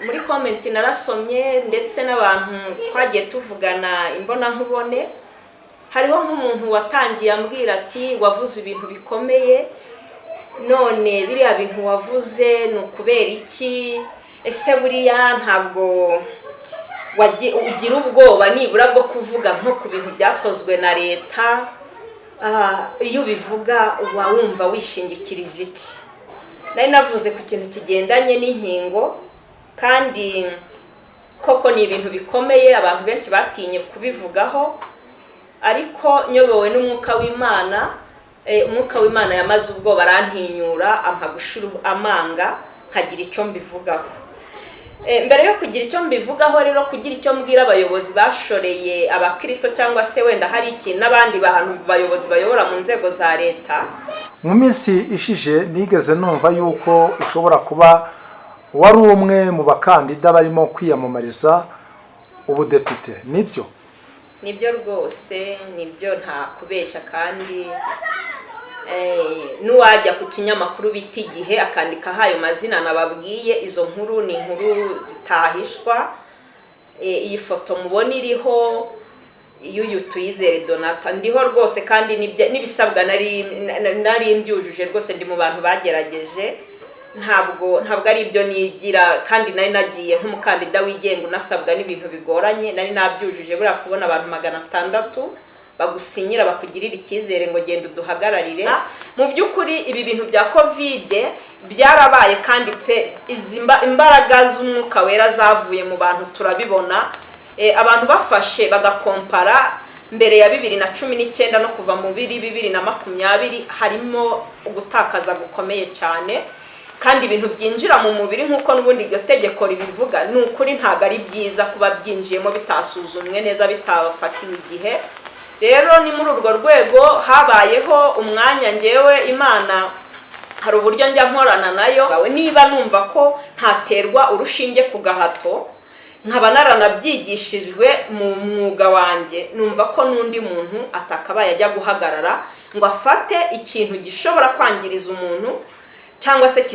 Muri comment narasomye, ndetse n'abantu twagiye tuvugana imbonankubone, hariho nk'umuntu watangiye ambwira ati: "Wavuze ibintu bikomeye, none biriya bintu wavuze ni ukubera iki? Ese buriya ntabwo ugira ubwoba nibura bwo kuvuga nko ku bintu byakozwe na leta? Iyo ubivuga uba wumva wishingikirije iki?" Nari navuze ku kintu kigendanye n'inkingo, kandi koko ni ibintu bikomeye, abantu benshi batinye kubivugaho. Ariko nyobowe n'Umwuka w'Imana, Umwuka w'Imana yamaze ubwoba, arantinyura, ampa gushira amanga nkagira icyo mbivugaho. Mbere yo kugira icyo mbivugaho rero, kugira icyo mbwira abayobozi bashoreye abakirisito, cyangwa se wenda hari ikintu n'abandi bantu bayobozi bayobora mu nzego za leta. Mu minsi ishije nigeze numva yuko ushobora kuba wari umwe mu bakandida barimo kwiyamamariza ubudepite, nibyo? Nibyo rwose, nibyo, nta kubeshya. Kandi n'uwajya ku kinyamakuru bita Igihe akandikaho ayo mazina nababwiye, izo nkuru ni inkuru zitahishwa. Iyi foto mubona iriho y'uyu Tuyizere Donata, ndiho rwose, kandi n'ibisabwa nari mbyujuje rwose. Ndi mu bantu bagerageje, ntabwo ari ibyo nigira, kandi nari nagiye nk'umukandida wigenga unasabwa n'ibintu bigoranye, nari nabyujuje. Buriya kubona abantu 600 bagusinyira, bakugirira icyizere ngo genda uduhagararire, mu by'ukuri ibi bintu bya COVID byarabaye. Kandi pe, izi imbaraga z'Umwuka Wera zavuye mu bantu turabibona. Abantu bafashe bagakompara mbere ya 2019 no kuva mu biri 2020, harimo gutakaza gukomeye cyane. Kandi ibintu byinjira mu mubiri, nk'uko n'ubundi iryo tegeko ribivuga, ni ukuri ntabwo ari byiza kuba byinjiyemo bitasuzumwe neza, bitafatiwe igihe. Rero ni muri urwo rwego habayeho umwanya. Ngewe Imana hari uburyo njya nkorana nayo. Niba numva ko ntaterwa urushinge ku gahato, nkaba naranabyigishijwe mu mwuga wanjye, numva ko n'undi muntu atakabaye ajya guhagarara ngo afate ikintu gishobora kwangiriza umuntu, cyangwa se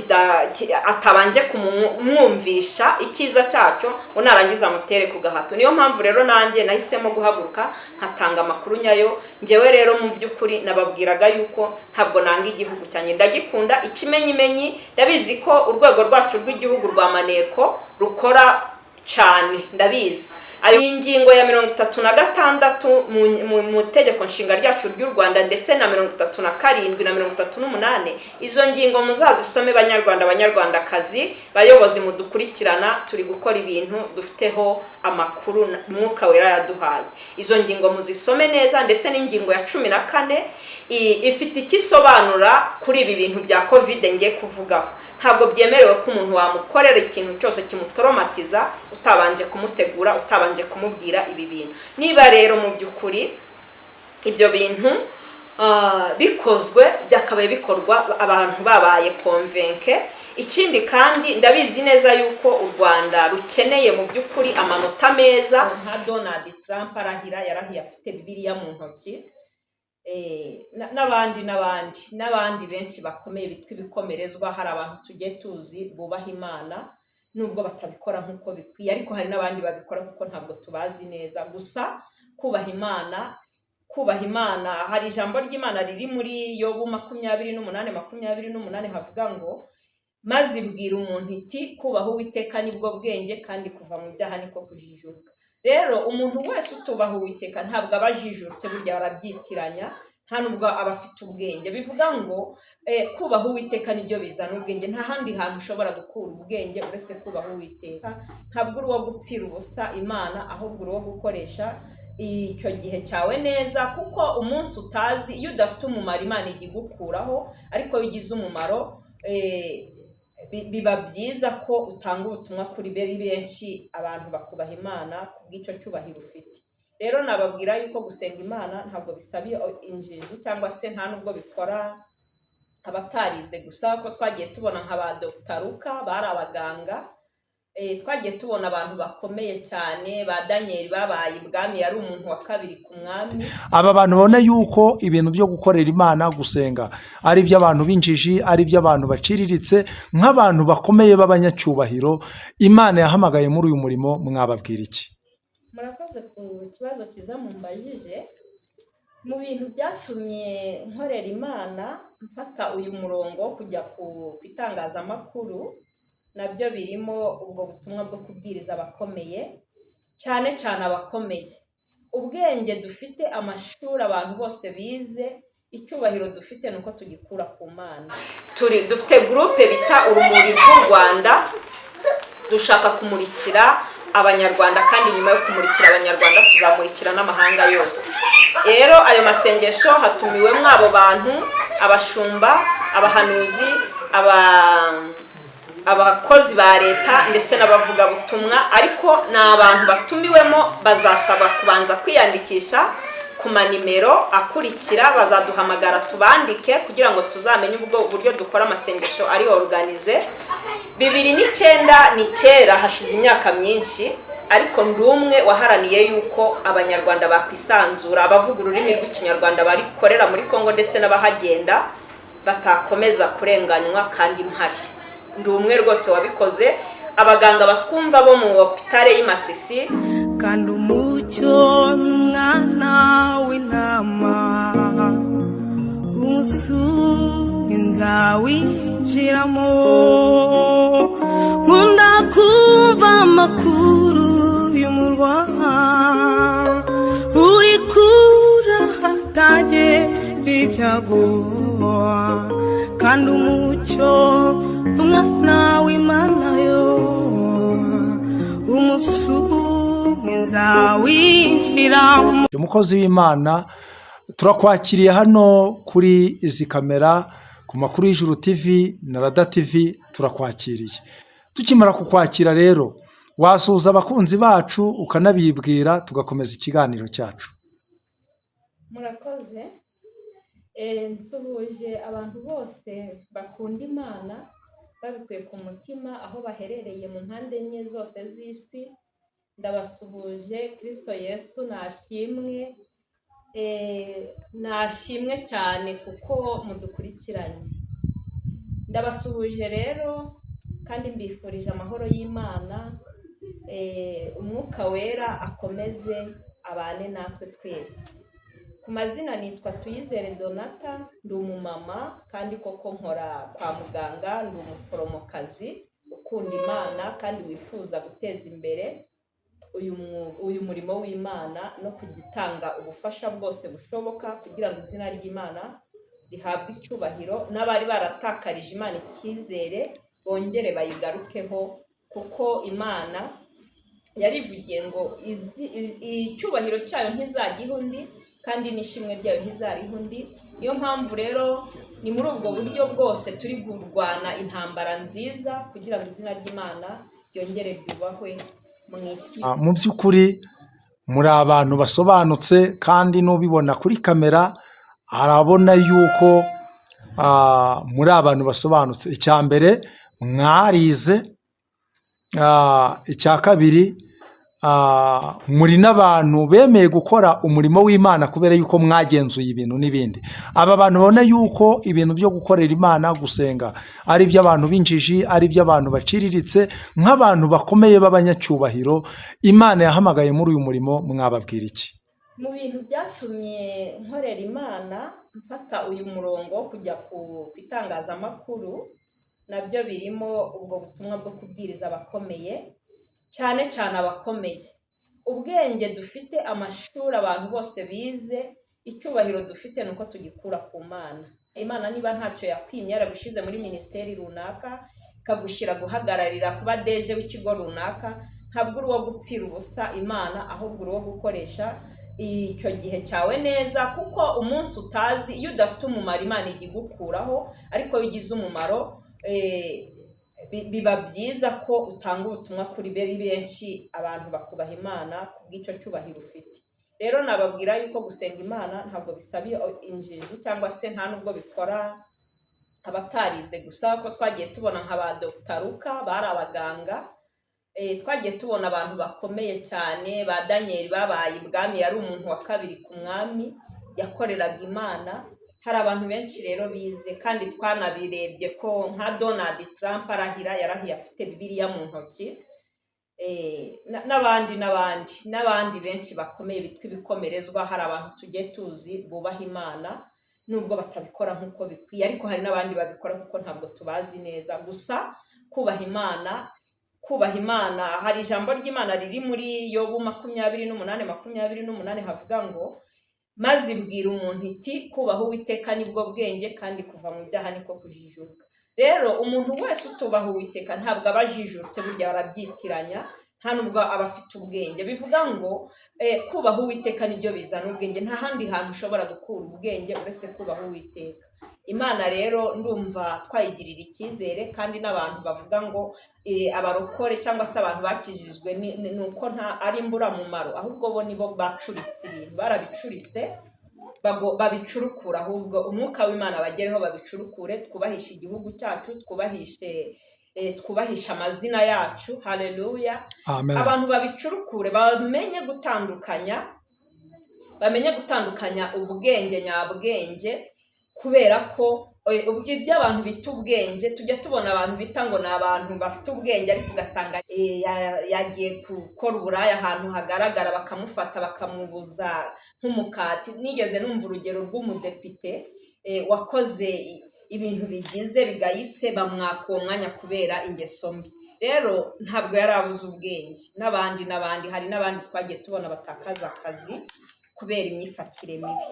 atabanje kumwumvisha icyiza cyacyo, ngo narangiza amutere ku gahato. Niyo mpamvu rero nanjye nahisemo guhaguruka nkatanga amakuru nyayo. Ngewe rero mu by'ukuri nababwiraga yuko ntabwo nanga igihugu cyanjye, ndagikunda. Ikimenyimenyi, ndabizi ko urwego rwacu rw'igihugu rwa maneko rukora cyane, ndabizi. Ayo ingingo ya 36 mu tegeko nshinga ryacu ry'u Rwanda, ndetse na 37 na 38, izo ngingo muzazisome, Banyarwanda, Banyarwandakazi, bayobozi mudukurikirana. Turi gukora ibintu dufiteho amakuru Umwuka Wera yaduhaye. Izo ngingo muzisome neza, ndetse n'ingingo ya 14 ifite icyo isobanura kuri ibi bintu bya COVID ngiye kuvugaho. Ntabwo byemerewe ko umuntu wamukorera ikintu cyose kimutoromatiza utabanje kumutegura, utabanje kumubwira ibi bintu. Niba rero mu by'ukuri ibyo bintu bikozwe, byakabaye bikorwa abantu babaye convaincus. Ikindi kandi, ndabizi neza yuko u Rwanda rukeneye mu by'ukuri amanota meza. Nka Donald Trump arahira, yarahiye afite Bibiliya mu ntoki, n'abandi n'abandi n'abandi benshi bakomeye bitwa ibikomerezwa. Hari abantu tugiye tuzi bubaha Imana, nubwo batabikora nk'uko bikwiye, ariko hari n'abandi babikora kuko ntabwo tubazi neza. Gusa kubaha Imana, kubaha Imana, hari ijambo ry'Imana riri muri Yobu 28:28, havuga ngo: "Maze ibwira umuntu iti: 'Kubaha Uwiteka nibwo bwenge, kandi kuva mu byaha niko kujijuka.'" Rero umuntu wese utubaha Uwiteka ntabwo aba ajijutse, burya barabyitiranya, nta nubwo aba afite ubwenge. Bivuga ngo kubaha Uwiteka nibyo bizana ubwenge. Nta handi hantu ushobora gukura ubwenge uretse kubaha Uwiteka. Ntabwo uri uwo gupfira ubusa Imana, ahubwo uri uwo gukoresha icyo gihe cyawe neza, kuko umunsi utazi, iyo udafite umumaro Imana ijya igukuraho. Ariko iyo ugize umumaro, biba byiza ko utanga ubutumwa kuri benshi, abantu bakubaha Imana kubw'icyo cyubahiro ufite. Rero nababwira yuko gusenga Imana ntabwo bisaba injiji, cyangwa se nta nubwo bikora abatarize gusa, ko twagiye tubona nka ba Dr Luka bari abaganga. Twagiye tubona abantu bakomeye cyane, ba Daniyeli babaye ibwami, yari umuntu wa kabiri ku mwami. Aba bantu babona yuko ibintu byo gukorera Imana, gusenga, ari iby'abantu b'injiji, ari iby'abantu baciriritse, nk'abantu bakomeye b'abanyacyubahiro Imana yahamagaye muri uyu murimo, mwababwira iki? Murakoze ku kibazo cyiza mumbajije. Mu bintu byatumye nkorera Imana, mfata uyu murongo wo kujya ku itangazamakuru, nabyo birimo ubwo butumwa bwo kubwiriza abakomeye, cyane cyane abakomeye. Ubwenge dufite, amashuri abantu bose bize, icyubahiro dufite, ni uko tugikura ku Mana. Turi dufite groupe bita Urumuri rw'u Rwanda. Dushaka kumurikira Abanyarwanda, kandi nyuma yo kumurikira Abanyarwanda tuzamurikira n'amahanga yose. Rero ayo masengesho hatumiwemo abo bantu: abashumba, abahanuzi, abakozi ba leta ndetse n'abavugabutumwa. Ariko ni abantu batumiwemo bazasaba kubanza kwiyandikisha ku manimero akurikira. Bazaduhamagara tubandike kugira ngo tuzamenye ubwo buryo dukora amasengesho ari organisé. 2009 ni kera, hashize imyaka myinshi, ariko ndi umwe waharaniye yuko Abanyarwanda bakwisanzura, abavuga ururimi rw'Ikinyarwanda barikorera muri Congo ndetse n'abahagenda batakomeza kurenganywa, kandi mpari ndi umwe rwose wabikoze. Abaganga batwumva bo mu hôpital y'i Masisi. Kandi umucyo n'umwana w'intama, umusumwe nzawinjiramo. Nkunda kumva amakuru y'umurwa uri kurahatage ibyago, kandi umucyo umwana w'Imana yo umusumwe nzawinjiramo. Umukozi w'Imana, turakwakiriye hano kuri izi kamera ku Makuru y'Ijuru TV na Rada TV. Turakwakiriye. Tukimara kukwakira rero, wasuhuza abakunzi bacu ukanabibwira, tugakomeza ikiganiro cyacu. Murakoze. Nsuhuje abantu bose bakunda Imana babikuye ku mutima, aho baherereye mu mpande enye zose z'isi. Ndabasuhuje. Kirisito Yesu nashimwe. Nashimwe cyane kuko mudukurikiranye. Ndabasuhuje rero kandi mbifurije amahoro y'Imana. Umwuka Wera akomeze abane natwe twese. Ku mazina nitwa Tuyizere Donata, ndi umumama kandi koko nkora kwa muganga, ndi umuforomokazi ukunda Imana kandi wifuza guteza imbere uyu murimo w'Imana no kugitanga ubufasha bwose bushoboka kugira ngo izina ry'Imana rihabwe icyubahiro, n'abari baratakarije Imana icyizere bongere bayigarukeho, kuko Imana yarivugiye ngo icyubahiro cyayo ntizajya undi kandi n'ishimwe ryayo ntizariha undi. Niyo mpamvu rero ni muri ubwo buryo bwose turi kurwana intambara nziza kugira ngo izina ry'Imana ryongere ryubahwe mu isi. Mu by'ukuri muri abantu basobanutse, kandi n'ubibona kuri kamera arabona yuko muri abantu basobanutse. Icya mbere mwarize, icya kabiri muri n'abantu bemeye gukora umurimo w'Imana kubera yuko mwagenzuye ibintu n'ibindi. Aba bantu babona yuko ibintu byo gukorera Imana, gusenga, ari iby'abantu b'injiji, ari iby'abantu baciriritse, nk'abantu bakomeye b'abanyacyubahiro Imana yahamagaye muri uyu murimo, mwababwira iki? Mu bintu byatumye nkorera Imana, mfata uyu murongo wo kujya ku itangazamakuru, nabyo birimo ubwo butumwa bwo kubwiriza abakomeye, cyane cyane abakomeye. Ubwenge dufite, amashuri abantu bose bize, icyubahiro dufite, ni uko tugikura ku Mana. Imana niba ntacyo yakwimye, yaragushyize muri minisiteri runaka, ikagushyira guhagararira kuba DG w'ikigo runaka, ntabwo uri uwo gupfira ubusa Imana, ahubwo uri uwo gukoresha icyo gihe cyawe neza, kuko umunsi utazi, iyo udafite umumaro Imana ijya igukuraho, ariko iyo ugize umumaro biba byiza ko utanga ubutumwa kuri benshi, abantu bakubaha Imana kubw'icyo cyubahiro ufite. Rero nababwira yuko gusenga Imana ntabwo bisaba injiji, cyangwa se nta nubwo bikora abatarize gusa, ko twagiye tubona nka ba Dr Luka bari abaganga. Twagiye tubona abantu bakomeye cyane, ba Daniyeli babaye ibwami, yari umuntu wa kabiri ku mwami, yakoreraga Imana. Hari abantu benshi rero bize, kandi twanabirebye ko nka Donald Trump arahira, yarahiye afite Bibiliya mu ntoki. N'abandi n'abandi n'abandi benshi bakomeye bitwa ibikomerezwa. Hari abantu tugiye tuzi bubaha Imana nubwo batabikora nk'uko bikwiye, ariko hari n'abandi babikora kuko ntabwo tubazi neza. Gusa kubaha Imana, kubaha Imana, hari ijambo ry'Imana riri muri Yobu 28:28, havuga ngo: "Maze ibwira umuntu iti: 'Kubaha Uwiteka nibwo bwenge, kandi kuva mu byaha niko kujijuka.'" Rero umuntu wese utubaha Uwiteka ntabwo aba ajijutse, burya barabyitiranya, nta nubwo aba afite ubwenge. Bivuga ngo kubaha Uwiteka nibyo bizana ubwenge. Nta handi hantu ushobora gukura ubwenge uretse kubaha Uwiteka Imana. Rero ndumva twayigirira icyizere, kandi n'abantu bavuga ngo abarokore cyangwa se abantu bakijijwe ni uko nta ari imburamumaro, ahubwo bo nibo bacuritse ibintu, barabicuritse, babicurukura. Ahubwo umwuka w'Imana bagereho babicurukure, twubahishe igihugu cyacu, twubahishe amazina yacu. Haleluya! Amen. Abantu babicurukure, bamenye gutandukanya ubwenge nyabwenge, kubera ko ibyo abantu bita ubwenge, tujya tubona abantu bita ngo ni abantu bafite ubwenge, ariko ugasanga yagiye gukora uburaya ahantu hagaragara, bakamufata bakamubuza nk'umukati. Nigeze numva urugero rw'umudepite wakoze ibintu bigize bigayitse, bamwaka uwo mwanya kubera ingeso mbi. Rero ntabwo yari abuze ubwenge. N'abandi n'abandi, hari n'abandi twagiye tubona batakaza akazi kubera imyifatire mibi.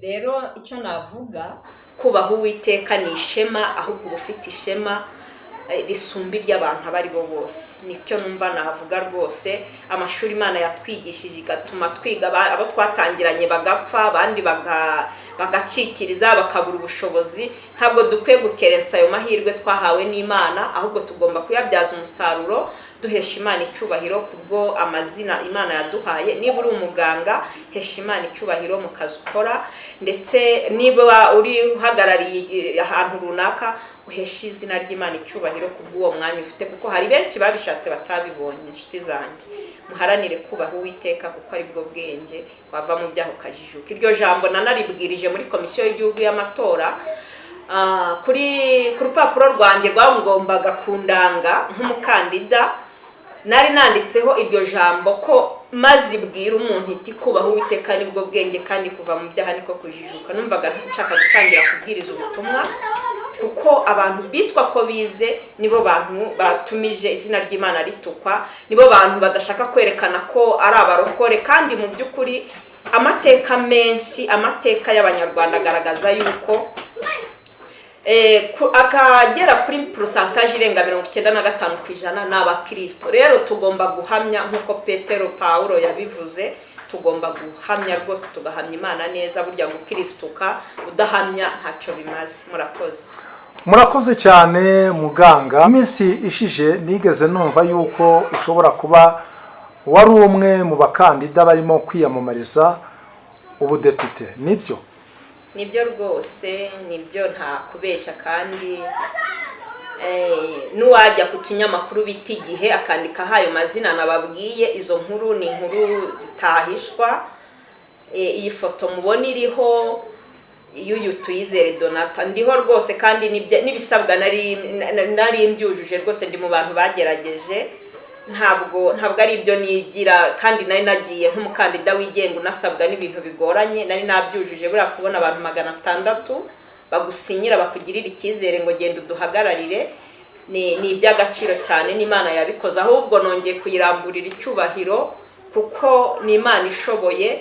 Rero icyo navuga, kubaha Uwiteka ni ishema, ahubwo uba ufite ishema risumba iry'abantu abo ari bo bose. Nicyo numva navuga rwose. Amashuri Imana yatwigishije igatuma twiga, abo twatangiranye bagapfa, abandi bagacikiriza, bakabura ubushobozi. Ntabwo dukwiye gukerensa ayo mahirwe twahawe n'Imana, ahubwo tugomba kuyabyaza umusaruro, duhesha Imana icyubahiro kubwo amazina Imana yaduhaye. Niba uri umuganga, hesha Imana icyubahiro mu kazi ukora, ndetse niba uri uhagarariye ahantu runaka, uheshe izina ry'Imana icyubahiro kubw'uwo mwanya ufite, kuko hari benshi babishatse batabibonye. Inshuti zanjye, muharanire kubaha Uwiteka kuko ari bwo bwenge, wava mu byaha ukajijuka. Iryo jambo nanaribwirije muri Komisiyo y'Igihugu y'Amatora. Kuri ku rupapuro rwanjye rwagombaga kundanga nk'umukandida, nari nanditseho iryo jambo ko: "Maze ibwira umuntu iti: 'Kubaha Uwiteka nibwo bwenge, kandi kuva mu byaha niko kujijuka.'" Numvaga nshaka gutangira kubwiriza ubutumwa, kuko abantu bitwa ko bize nibo bantu batumije izina ry'Imana ritukwa, nibo bantu badashaka kwerekana ko ari abarokore. Kandi mu by'ukuri amateka menshi, amateka y'Abanyarwanda agaragaza yuko akagera kuri pourcentage irenga 95% ni abakirisito. Rero tugomba guhamya nk'uko Petero, Pawulo yabivuze. Tugomba guhamya rwose, tugahamya Imana neza. Burya gukirisituka udahamya ntacyo bimaze. Murakoze. Murakoze cyane, muganga. Iminsi ishije nigeze numva yuko ushobora kuba wari umwe mu bakandida barimo kwiyamamariza ubudepite, nibyo? Nibyo rwose, nibyo, nta kubeshya. Kandi n'uwajya ku kinyamakuru bita Igihe akandikaho ayo mazina nababwiye, izo nkuru ni inkuru zitahishwa. Iyi foto mubona iriho y'uyu Tuyizere Donata, ndiho rwose, kandi n'ibisabwa nari mbyujuje rwose. Ndi mu bantu bagerageje, ntabwo ari ibyo nigira, kandi nari nagiye nk'umukandida wigenga unasabwa n'ibintu bigoranye, nari nabyujuje. Buriya kubona abantu 600 bagusinyira, bakugirira icyizere ngo genda uduhagararire, ni iby'agaciro cyane. N'Imana yabikoze, ahubwo nongeye kuyiramburira icyubahiro, kuko ni Imana ishoboye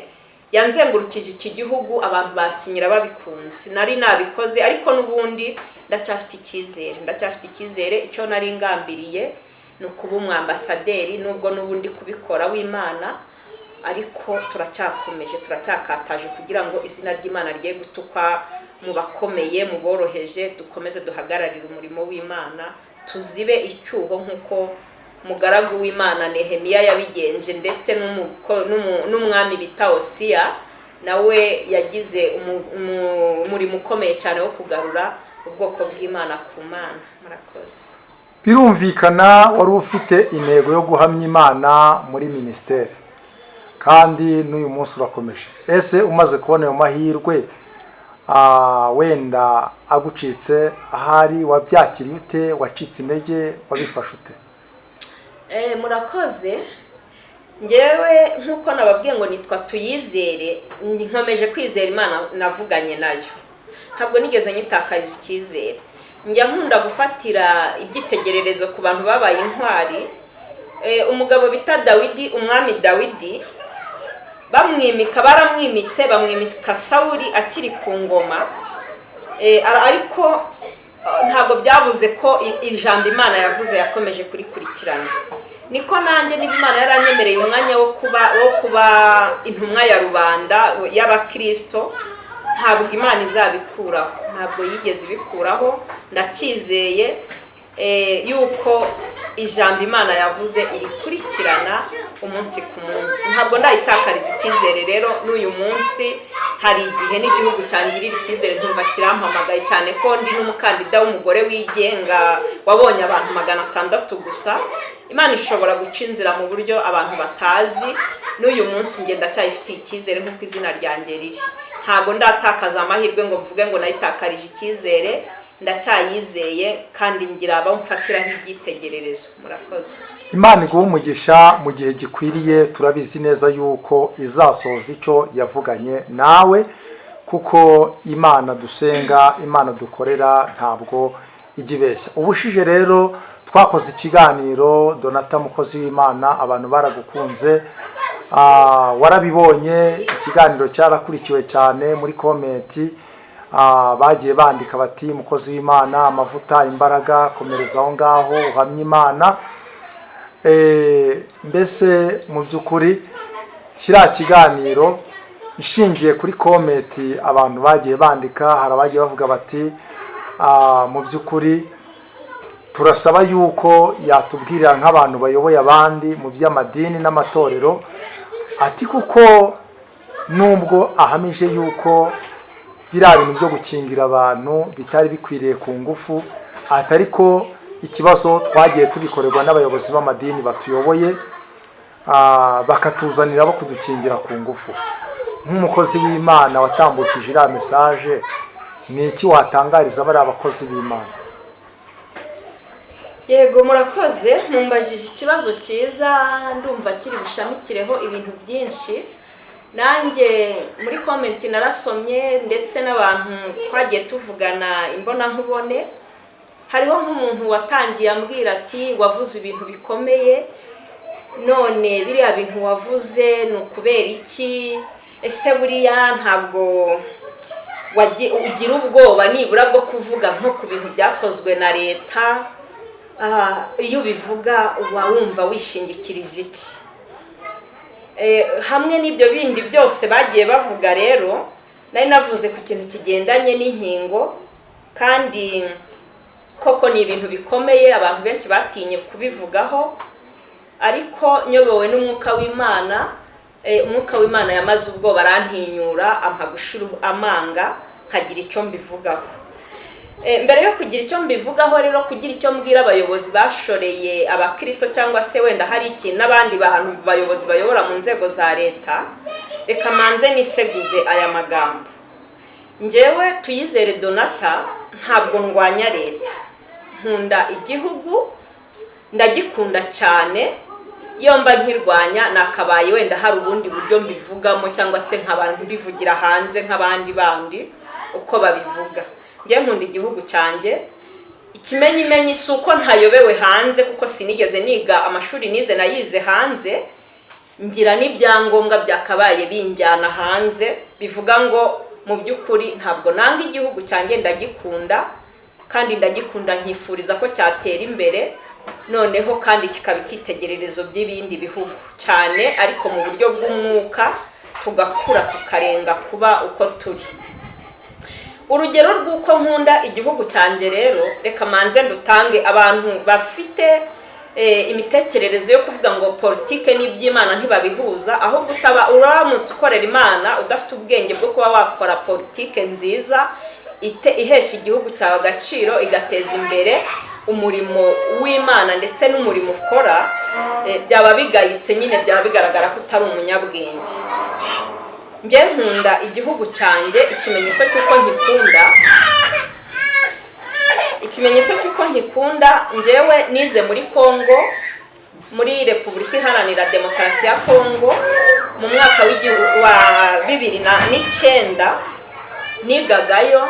yanzengurukije iki gihugu, abantu bansinyira babikunze. Nari nabikoze, ariko n'ubundi ndacyafite icyizere, ndacyafite icyizere. Icyo nari ngambiriye ni ukuba umwambasaderi, nubwo n'ubundi kubikora w'Imana, ariko turacyakomeje, turacyakataje kugira ngo izina ry'Imana rye gutukwa mu bakomeye, mu boroheje. Dukomeze duhagararire umurimo w'Imana, tuzibe icyuho nk'uko mugaragu w'Imana Nehemiya yabigenje, ndetse n'umwami bita Osiya nawe yagize umurimo ukomeye cyane wo kugarura ubwoko bw'Imana ku Mana. Murakoze. Birumvikana, wari ufite intego yo guhamya Imana muri minisiteri, kandi n'uyu munsi urakomeje. Ese umaze kubona ayo mahirwe, wenda agucitse ahari, wabyakiriye ute? Wacitse intege? Wabifashe ute? Murakoze. Ngewe nk'uko nababwiye ngo nitwa Tuyizere, nkomeje kwizera Imana navuganye nayo, ntabwo nigeze nyitakariza icyizere. Njya nkunda gufatira ibyitegererezo ku bantu babaye intwari. Umugabo bita Dawidi, umwami Dawidi, bamwimika, baramwimitse, bamwimika Sawuri akiri ku ngoma. Ariko ntabwo byabuze ko ijambo Imana yavuze yakomeje kurikurikirana. Niko nanjye, niba Imana yaranyemereye umwanya wo kuba intumwa ya rubanda y'abakirisito, ntabwo Imana izabikuraho, ntabwo yigeze ibikuraho. Ndacyizeye yuko ijambo Imana yavuze irikurikirana umunsi ku munsi. Ntabwo ndayitakariza icyizere. Rero n'uyu munsi hari igihe n'igihugu cyangirira icyizere nkumva kirampamagaye, cyane ko ndi n'umukandida w'umugore wigenga wabonye abantu 600 gusa. Imana ishobora guca inzira mu buryo abantu batazi. N'uyu munsi ngenda ndacyayifitiye icyizere nk'uko izina ryanjye riri. Ntabwo ndatakaza amahirwe ngo mvuge ngo nayitakarije icyizere. Ndacyayizeye kandi ngira abo mfatiraho ibyitegererezo. Murakoze. Imana iguha umugisha. Mu gihe gikwiriye, turabizi neza yuko izasohoza icyo yavuganye nawe, kuko Imana dusenga, Imana dukorera, ntabwo ijya ibeshya. Ubushije rero twakoze ikiganiro, Donata mukozi w'Imana, abantu baragukunze. Warabibonye, ikiganiro cyarakurikiwe cyane. Muri comment bagiye bandika bati: "Mukozi w'Imana, amavuta, imbaraga, komereza aho ngaho uhamye Imana." Mbese mu by'ukuri kiriya kiganiro, ishingiye kuri comment abantu bagiye bandika, hari abagiye bavuga bati: "Mu by'ukuri turasaba yuko yatubwirira nk'abantu bayoboye abandi mu by'amadini n'amatorero," ati kuko nubwo ahamije yuko biriya bintu byo gukingira abantu bitari bikwiriye ku ngufu, atari ko ikibazo twagiye tubikorerwa n'abayobozi b'amadini batuyoboye, bakatuzanira bo kudukingira ku ngufu. Nk'umukozi w'Imana watambukije iriya message, ni iki watangariza bariya bakozi b'Imana? Yego, murakoze. Mumbajije ikibazo cyiza, ndumva kiri bushamikireho ibintu byinshi. Nanjye muri comment narasomye, ndetse n'abantu twagiye tuvugana imbonankubone. Hariho nk'umuntu watangiye ambwira ati: "Wavuze ibintu bikomeye, none biriya bintu wavuze ni ukubera iki? Ese buriya ntabwo ugira ubwoba nibura bwo kuvuga nko ku bintu byakozwe na leta? Iyo ubivuga uba wumva wishingikirije iki?" Hamwe n'ibyo bindi byose bagiye bavuga, rero nari navuze ku kintu kigendanye n'inkingo, kandi koko ni ibintu bikomeye, abantu benshi batinye kubivugaho. Ariko nyobowe n'umwuka w'Imana, umwuka w'Imana yamaze ubwoba, arantinyura, ampa gushira amanga nkagira icyo mbivugaho. Mbere yo kugira icyo mbivugaho rero, kugira icyo mbwira abayobozi bashoreye abakirisito, cyangwa se wenda hari ikintu n'abandi bantu bayobozi bayobora mu nzego za leta, reka manze niseguze aya magambo. Njyewe Tuyizere Donata ntabwo ndwanya leta. Nkunda igihugu, ndagikunda cyane. Iyo mba nkirwanya nakabaye wenda hari ubundi buryo mbivugamo, cyangwa se nkaba mbivugira hanze nk'abandi bandi uko babivuga. Njye nkunda igihugu cyanjye. Ikimenyimenyi si uko ntayobewe hanze, kuko sinigeze niga amashuri nize nayize hanze, ngira n'ibyangombwa byakabaye binjyana hanze. Bivuga ngo mu by'ukuri ntabwo nanga igihugu cyanjye, ndagikunda, kandi ndagikunda nkifuriza ko cyatera imbere, noneho kandi kikaba icyitegererezo by'ibindi bihugu cyane, ariko mu buryo bw'umwuka tugakura, tukarenga kuba uko turi. Urugero rw'uko nkunda igihugu cyanjye rero, reka manze ndutange. Abantu bafite imitekerereze yo kuvuga ngo politike n'iby'Imana ntibabihuza, ahubwo utaba uramutse ukorera Imana udafite ubwenge bwo kuba wakora politike nziza ihesha igihugu cyawe agaciro, igateza imbere. Umurimo w'Imana ndetse n'umurimo ukora, byaba bigayitse nyine, byaba bigaragara ko utari umunyabwenge. Njye nkunda igihugu cyanjye. Ikimenyetso cy'uko nkikunda, njyewe nize muri Congo, muri Repubulika Iharanira Demokarasi ya Congo, mu mwaka wa 2009 nigagayo.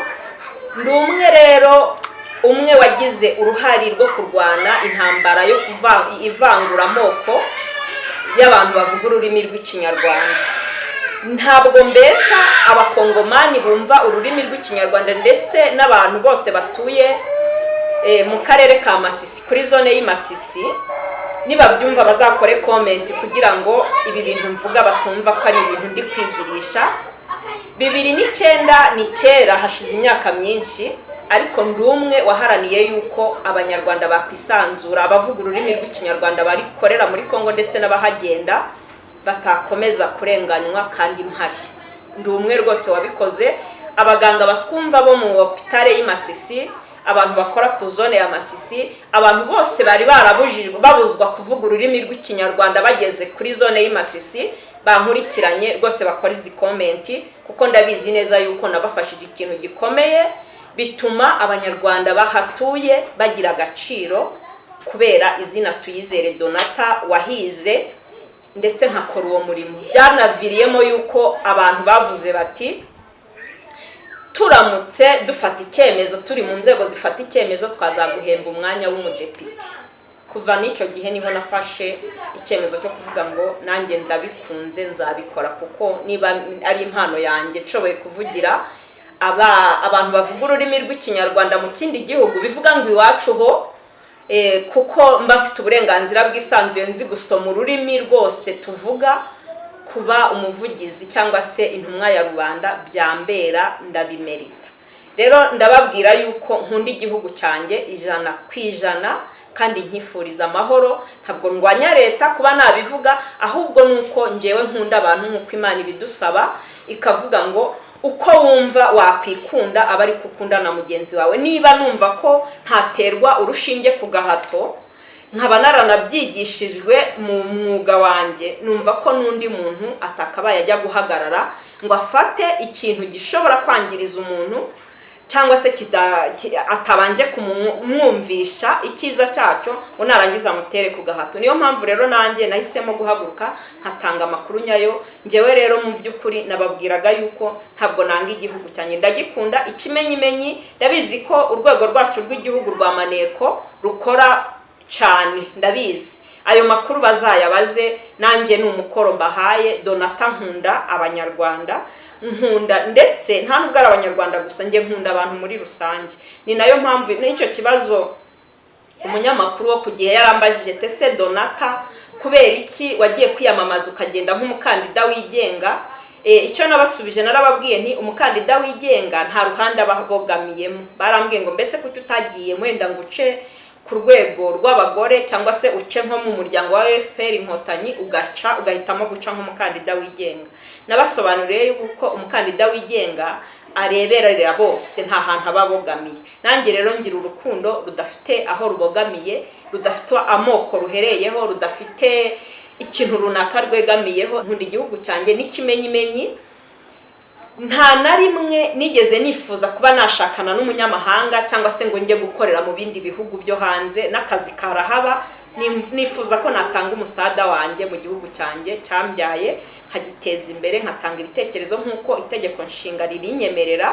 Ndi umwe rero, umwe wagize uruhare rwo kurwana intambara yo ivanguramoko y'abantu bavuga ururimi rw'Ikinyarwanda. Ntabwo mbesha Abakongomani bumva ururimi rw'Ikinyarwanda, ndetse n'abantu bose batuye mu karere ka Masisi, kuri zone y'i Masisi. Nibabyumva bazakore comment, kugira ngo ibi bintu mvuga batumva ko ari ibintu ndi kwigirisha. 2009 ni kera, hashize imyaka myinshi, ariko ndi umwe waharaniye yuko Abanyarwanda bakwisanzura, abavuga ururimi rw'Ikinyarwanda barikorera muri Congo ndetse n'abahagenda batakomeza kurenganywa, kandi mpari. Ndi umwe rwose wabikoze. Abaganga batwumva bo mu hôpital y'i Masisi, abantu bakora ku zone ya Masisi, abantu bose bari barabujijwe, babuzwa kuvuga ururimi rw'Ikinyarwanda bageze kuri zone y'i Masisi, bankurikiranye rwose bakora izi comment, kuko ndabizi neza yuko nabafashije ikintu gikomeye, bituma Abanyarwanda bahatuye bagira agaciro kubera izina Tuyizere Donata wahize, ndetse nkakora uwo murimo. Byanaviriyemo yuko abantu bavuze bati: "Turamutse dufata icyemezo, turi mu nzego zifata icyemezo, twazaguhemba umwanya w'umudepite." Kuva n'icyo gihe niho nafashe icyemezo cyo kuvuga ngo nanjye ndabikunze, nzabikora, kuko niba ari impano yanjye nshoboye kuvugira abantu bavuga ururimi rw'Ikinyarwanda mu kindi gihugu, bivuga ngo iwacu ho, kuko mba mfite uburenganzira bwisanzuye, nzi gusoma ururimi rwose tuvuga, kuba umuvugizi cyangwa se intumwa ya rubanda byambera, ndabimerita. Rero ndababwira yuko nkunda igihugu cyanjye 100%, kandi nkifuriza amahoro. Ntabwo ndwanya leta kuba nabivuga, ahubwo ni uko ngewe nkunda abantu nk'uko Imana ibidusaba, ikavuga ngo uko wumva wakwikunda aba ari ukunda na mugenzi wawe. Niba numva ko ntaterwa urushinge ku gahato, nkaba naranabyigishijwe mu mwuga wanjye, numva ko n'undi muntu atakabaye ajya guhagarara ngo afate ikintu gishobora kwangiriza umuntu, cyangwa se atabanje kumwumvisha icyiza cyacyo, ngo narangiza amutere ku gahato. Niyo mpamvu rero nanjye nahisemo guhaguruka nkatanga amakuru nyayo. Ngewe rero mu by'ukuri nababwiraga yuko ntabwo nanga igihugu cyanjye, ndagikunda. Ikimenyimenyi, ndabizi ko urwego rwacu rw'igihugu rwa maneko rukora cyane, ndabizi. Ayo makuru bazayabaze, nanjye ni umukoro mbahaye. Donata nkunda Abanyarwanda, nkunda ndetse nta nubwo ari Abanyarwanda gusa, njye nkunda abantu muri rusange. Ni nayo mpamvu n'icyo kibazo umunyamakuru wo ku Gihe yarambajije: "Tese Donata, kubera iki wagiye kwiyamamaza ukagenda nk'umukandida wigenga?" Icyo nabasubije, narababwiye nti umukandida wigenga nta ruhande aba abogamiyemo. Barambwiye ngo: "Mbese kuki utagiye wenda ngo uce ku rwego rw'abagore, cyangwa se uce nko mu muryango wa FPR Inkotanyi, ugaca ugahitamo guca nk'umukandida wigenga?" Nabasobanuriye yuko umukandida wigenga areberera bose, nta hantu aba abogamiye. Nanjye rero ngira urukundo rudafite aho rubogamiye, rudafite amoko ruhereyeho, rudafite ikintu runaka rwegamiyeho. Nkunda igihugu cyanjye. N'ikimenyimenyi, nta na rimwe nigeze nifuza kuba nashakana n'umunyamahanga, cyangwa se ngo njye gukorera mu bindi bihugu byo hanze, n'akazi karahaba. Nifuza ko natanga umusada wanjye mu gihugu cyanjye cyambyaye, nkagiteza imbere, nkatanga ibitekerezo nk'uko itegeko nshinga ribinyemerera.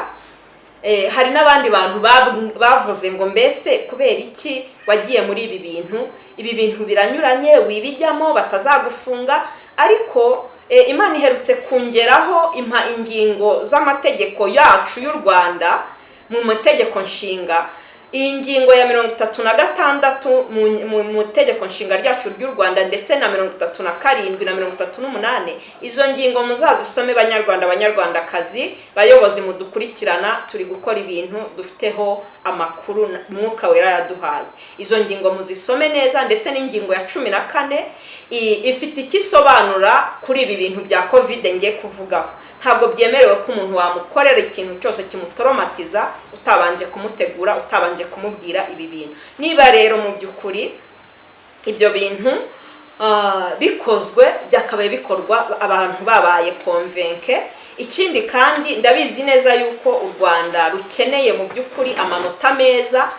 Hari n'abandi bantu bavuze ngo: "Mbese kubera iki wagiye muri ibi bintu? Ibi bintu biranyuranye, wibijyamo batazagufunga." Ariko Imana iherutse kungeraho, impa ingingo z'amategeko yacu y'u Rwanda mu mategeko nshinga. Iyi ngingo ya 36 mu itegeko nshinga ryacu ry'u Rwanda, ndetse na 37 na 38, izo ngingo muzazisome, Banyarwanda, Banyarwandakazi, bayobozi mudukurikirana. Turi gukora ibintu dufiteho amakuru Mwuka Wera yaduhaye. Izo ngingo muzisome neza, ndetse n'ingingo ya 14 ifite icyo isobanura kuri ibi bintu bya COVID ngiye kuvugaho. Ntabwo byemerewe ko umuntu wamukorera ikintu cyose kimutoromatiza utabanje kumutegura, utabanje kumubwira ibi bintu. Niba rero mu by'ukuri ibyo bintu bikozwe, byakabaye bikorwa abantu babaye convaincus. Ikindi kandi, ndabizi neza yuko u Rwanda rukeneye mu by'ukuri amanota meza.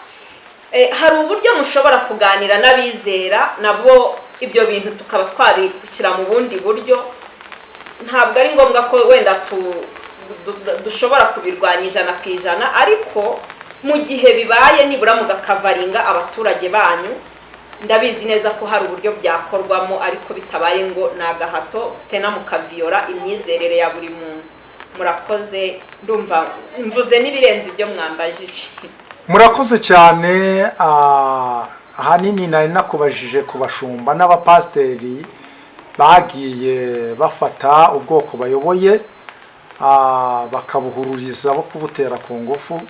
Hari uburyo mushobora kuganira n'abizera nabo, ibyo bintu tukaba twabishyira mu bundi buryo. Ntabwo ari ngombwa ko wenda dushobora kubirwanya 100%, ariko mu gihe bibaye nibura mugakavaringa abaturage banyu. Ndabizi neza ko hari uburyo byakorwamo, ariko bitabaye ngo ni agahato tena mukaviyora imyizerere ya buri muntu. Murakoze, ndumva mvuze n'ibirenze ibyo mwambajije. Murakoze cyane. Ahanini nari nakubajije ku bashumba n'abapasiteri bagiye bafata ubwoko bayoboye, bakabuhururiza bo kubutera ku ngufu,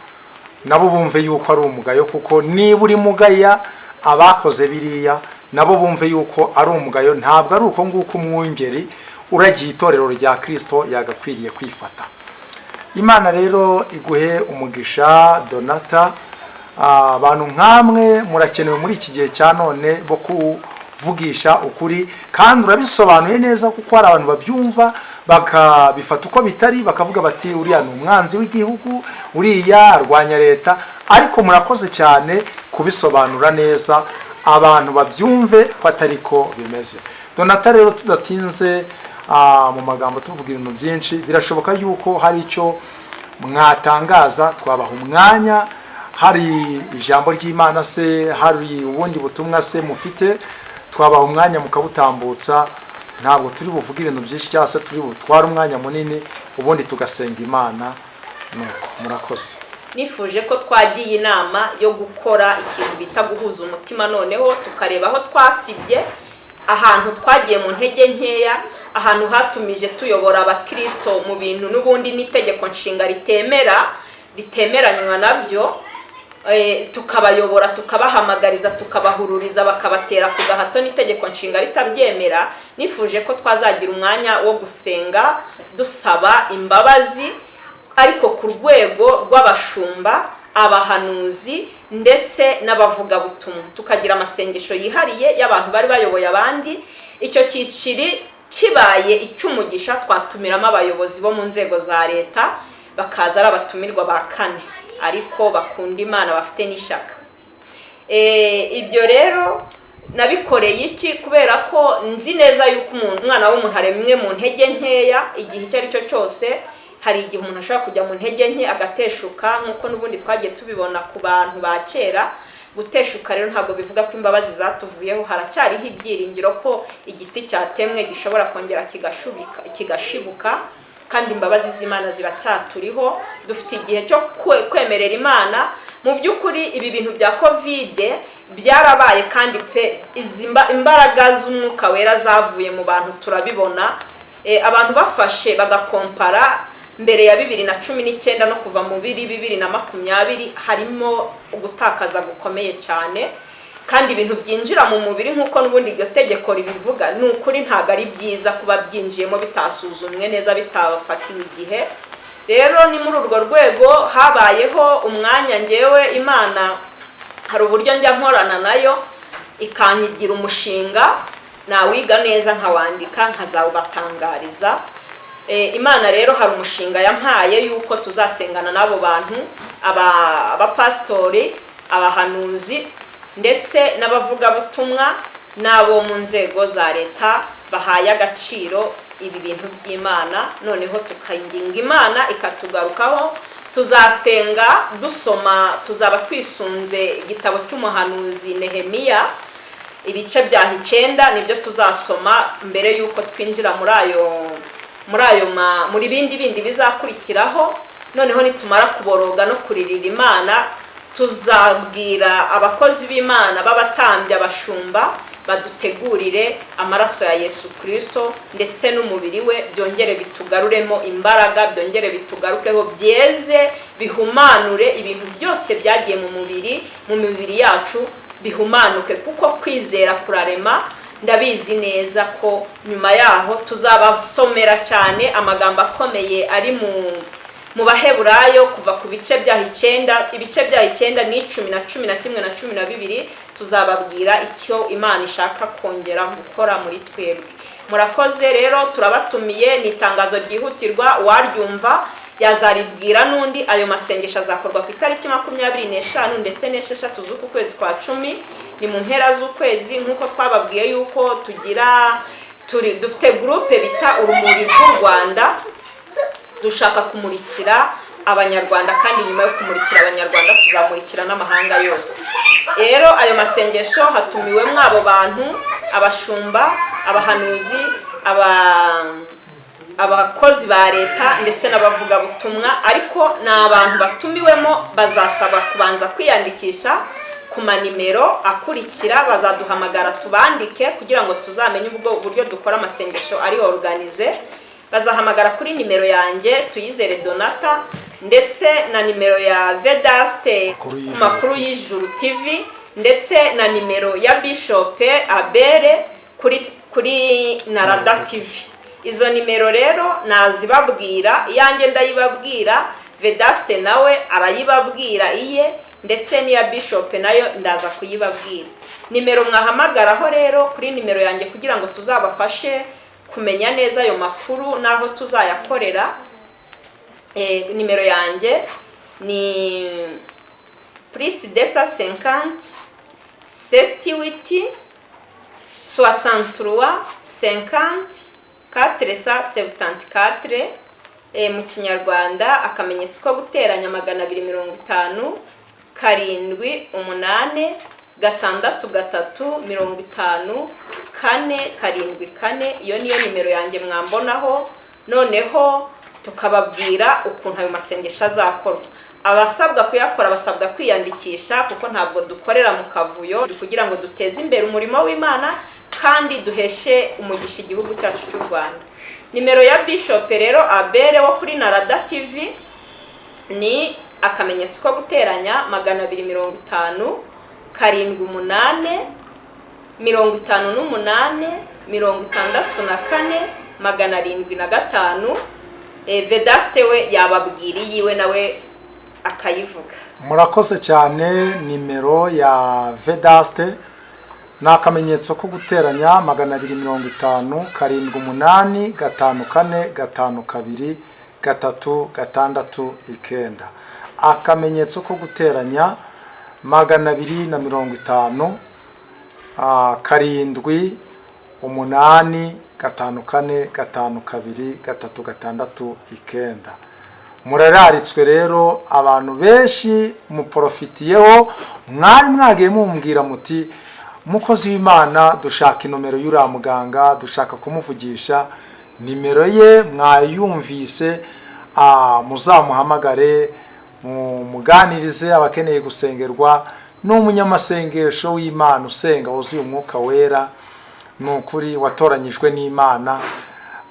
nabo bumve yuko ari umugayo, kuko niba uri mugaya abakoze biriya, nabo bumve yuko ari umugayo. Ntabwo ari uko nguko umwungeri uragiye itorero rya Kirisito yagakwiriye kwifata. Imana rero iguhe umugisha, Donata. Abantu nkamwe murakenewe muri iki gihe cya none bo kuvugisha ukuri, kandi urabisobanuye neza, kuko hari abantu babyumva bakabifata uko bitari, bakavuga bati uriya ni umwanzi w'igihugu, uriya arwanya leta. Ariko murakoze cyane kubisobanura neza, abantu babyumve ko atari ko bimeze. Donata rero, tudatinze mu magambo tuvuga ibintu byinshi, birashoboka yuko hari icyo mwatangaza, twabaha umwanya. Hari ijambo ry'Imana se, hari ubundi butumwa se mufite, twabaha umwanya mukabutambutsa. Ntabwo turi buvuge ibintu byinshi cyangwa se turi butware umwanya munini, ubundi tugasenga Imana. Nuko murakoze. Nifuje ko twagiye inama yo gukora ikintu bita guhuza umutima, noneho tukareba aho twasibye, ahantu twagiye mu ntege nkeya, ahantu hatumije tuyobora abakirisito mu bintu n'ubundi n'itegeko nshinga ritemera, ritemeranywa nabyo. Tukabayobora, tukabahamagariza, tukabahururiza, bakabatera ku gahato n'itegeko nshinga ritabyemera. Nifuje ko twazagira umwanya wo gusenga dusaba imbabazi, ariko ku rwego rw'abashumba, abahanuzi ndetse n'abavugabutumwa, tukagira amasengesho yihariye y'abantu bari bayoboye abandi. Icyo cyiciri kibaye icy'umugisha, twatumiramo abayobozi bo mu nzego za leta, bakaza ari abatumirwa ba kane, ariko bakunda Imana, bafite n'ishyaka. Ibyo rero nabikoreye iki? Kubera ko nzi neza yuko umwana w'umuntu aremwe mu ntege nkeya. Igihe icyo ari cyo cyose hari igihe umuntu ashobora kujya mu ntege nke agateshuka, nk'uko n'ubundi twagiye tubibona ku bantu ba kera. Guteshuka rero ntabwo bivuga ko imbabazi zatuvuyeho. Haracyariho ibyiringiro ko igiti cyatemwe gishobora kongera kigashibuka, kandi imbabazi z'Imana ziracyaturiho. Dufite igihe cyo kwemerera Imana. Mu by'ukuri ibi bintu bya COVID byarabaye, kandi pe izi imbaraga z'Umwuka Wera zavuye mu bantu turabibona. Abantu bafashe bagakompara mbere ya 2019 no kuva mu biri 2020, harimo gutakaza gukomeye cyane. Kandi ibintu byinjira mu mubiri, nk'uko n'ubundi iryo tegeko ribivuga, ni ukuri ntabwo ari byiza kuba byinjiyemo bitasuzumwe neza, bitafatiwe igihe. Rero ni muri urwo rwego habayeho umwanya. Ngewe Imana hari uburyo njya nkorana nayo, ikanyigira umushinga, nawiga neza nkawandika, nkazawubatangariza. Imana rero hari umushinga yampaye yuko tuzasengana n'abo bantu, abapasitori, abahanuzi ndetse n'abavugabutumwa n'abo mu nzego za leta bahaye agaciro ibi bintu by'Imana, noneho tukayinginga Imana ikatugarukaho. Tuzasenga dusoma, tuzaba twisunze igitabo cy'umuhanuzi Nehemiya, ibice byaho 9 nibyo tuzasoma mbere y'uko twinjira muri ayo muri bindi bindi bizakurikiraho. Noneho nitumara kuboroga no kuririra Imana, tuzabwira abakozi b'Imana b'abatambyi, abashumba, badutegurire amaraso ya Yesu Kirisito ndetse n'umubiri we, byongere bitugaruremo imbaraga, byongere bitugarukeho, byeze, bihumanure ibintu byose byagiye mu mubiri, mu mibiri yacu bihumanuke, kuko kwizera kurarema. Ndabizi neza ko nyuma yaho tuzabasomera cyane amagambo akomeye ari mu Baheburayo, kuva ku bice byaho 9, ibice byaho 9 n'icumi na 11 na 12. Tuzababwira icyo Imana ishaka kongera gukora muri twebwe. Murakoze rero, turabatumiye. Ni itangazo ryihutirwa, uwaryumva yazaribwira n'undi. Ayo masengesho azakorwa ku itariki 25 ndetse n'6 z'uku kwezi kwa 10, ni mu mpera z'ukwezi. Nk'uko twababwiye yuko tugira turi dufite groupe bita Urumuri rw'u Rwanda, dushaka kumurikira Abanyarwanda, kandi nyuma yo kumurikira Abanyarwanda tuzamurikira n'amahanga yose. Rero ayo masengesho hatumiwemo abo bantu: abashumba, abahanuzi, abakozi ba leta ndetse n'abavugabutumwa. Ariko ni abantu batumiwemo bazasaba kubanza kwiyandikisha ku manimero akurikira. Bazaduhamagara tubandike kugira ngo tuzamenye ubwo buryo dukora amasengesho ari organisé. Bazahamagara kuri nimero yanjye, Tuyizere Donata, ndetse na nimero ya Vedaste ku Makuru y'Ijuru TV, ndetse na nimero ya Bishop Abere kuri Narada TV. Izo nimero rero nazibabwira: iyanjye ndayibabwira, Vedaste nawe arayibabwira iye, ndetse n'iya Bishop nayo ndaza kuyibabwira. Nimero mwahamagaraho rero, kuri nimero yanjye, kugira ngo tuzabafashe kumenya neza ayo makuru n'aho tuzayakorera, nimero yanjye ni +250 7 8 63 50 474. Mu Kinyarwanda, akamenyetso ko guteranya 250 7 8 6 3 50 4 7 4. Iyo niyo nimero yanjye mwambonaho, noneho tukababwira ukuntu ayo masengesho azakorwa. Abasabwa kuyakora basabwa kwiyandikisha, kuko ntabwo dukorera mu kavuyo, kugira ngo duteze imbere umurimo w'Imana kandi duheshe umugisha igihugu cyacu cy'u Rwanda. Nimero ya Bishop rero Abere wo kuri Narada TV ni akamenyetso ko guteranya 250 7 8 58 64 705. Vedaste we yababwira iyiwe, nawe akayivuga. Murakoze cyane. Nimero ya Vedaste ni akamenyetso ko guteranya 250 7 8 5 4 5 2 3 6 9. Akamenyetso ko guteranya 250 7 8 5 4 5 2 3 6 9. Murararitswe rero, abantu benshi muporofitiyeho. Mwari mwagiye mumbwira muti: "Mukozi w'Imana, dushaka inomero y'uriya muganga, dushaka kumuvugisha." Nimero ye mwayumvise, muzamuhamagare muganirize abakeneye gusengerwa. Ni umunyamasengesho w'Imana, usenga wuzuye Umwuka Wera, ni ukuri watoranyijwe n'Imana.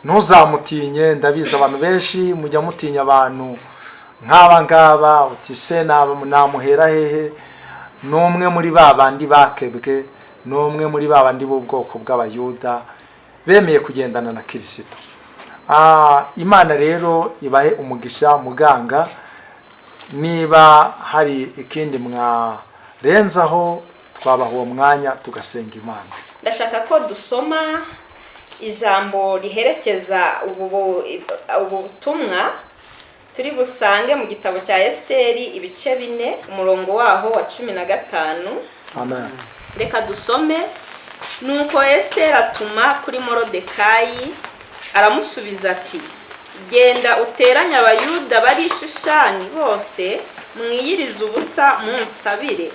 Ntuzamutinye. Ndabizi abantu benshi mujya mutinya abantu nk'aba ngaba, uti: "Se namuhera hehe?" Ni umwe muri ba bandi bakebwe, ni umwe muri ba bandi b'ubwoko bw'Abayuda bemeye kugendana na Kirisito. Imana rero ibahe umugisha. Muganga, niba hari ikindi mwarenzaho, twabaha uwo mwanya tugasenga Imana. Ndashaka ko dusoma ijambo riherekeza ubu butumwa, turi busange mu gitabo cya Esiteri, ibice 4, umurongo waho wa 15. Amen. Reka dusome. Nuko Esiteri atuma kuri Morodekayi, aramusubiza ati: "Genda uteranye Abayuda bari i Shushani bose, mwiyirize ubusa, munsabire,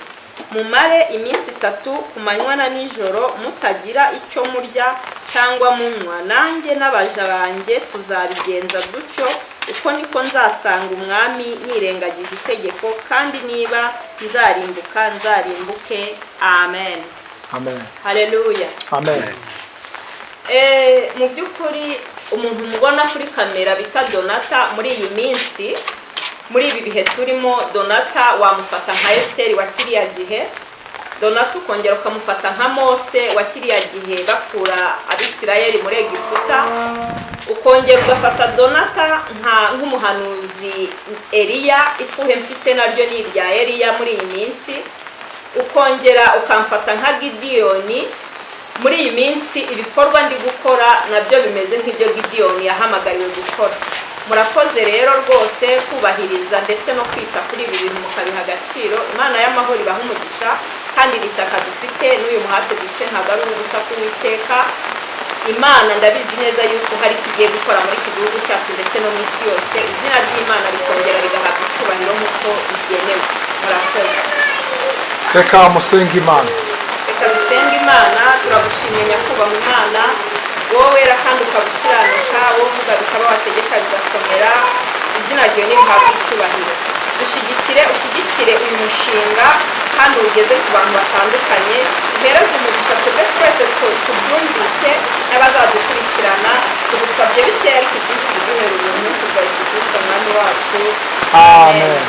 mumare iminsi 3 ku manywa na nijoro mutagira icyo murya cyangwa munywa. Nanjye n'abaja banjye tuzabigenza dutyo. Uko niko nzasanga umwami nirengagije itegeko, kandi niba nzarimbuka, nzarimbuke. Amen." Amen. Haleluya. Amen. Mu by'ukuri umuntu mubona kuri kamera bita Donata, muri iyi minsi, muri ibi bihe turimo, Donata wamufata nka Esiteri wa kiriya gihe. Donata ukongera ukamufata nka Mose wa kiriya gihe bakura Abisirayeli muri Egiputa, ukongera ugafata Donata nk'umuhanuzi Eliya. Ifuhe mfite naryo ni irya Eliya muri iyi minsi. Ukongera ukamfata nka Gidiyoni muri iyi minsi. Ibikorwa ndi gukora nabyo bimeze nk'ibyo Gidiyoni yahamagariwe gukora. Murakoze rero rwose kubahiriza ndetse no kwita kuri ibi bintu mukabiha agaciro. Imana y'amahoro ibaha umugisha, kandi iri shyaka dufite n'uyu muhate dufite ntabwo ari uw'ubusa k'Uwiteka Imana. Ndabizi neza yuko hari icyo igiye gukora muri iki gihugu cyacu ndetse no mu isi yose, izina ry'Imana rikongera rigahabwa icyubahiro nk'uko bigenewe. Murakoze. Reka musenge Imana. Reka dusenge Imana. Turagushimye Nyakubahwa Imana, wowe wera kandi ukaba ukiranuka, wowe uvuga bikaba, wategeka bigakomera. Izina ryawe nirihabwe icyubahiro. Dushyigikire, ushyigikire uyu mushinga kandi uwugeze ku bantu batandukanye. Uhereze umugisha twebwe twese tubyumvise n'abazadukurikirana. Tugusabye bikeya ariko ibyinshi biduhera ubuntu kubwa Yesu Kirisito Mwami wacu. Amen.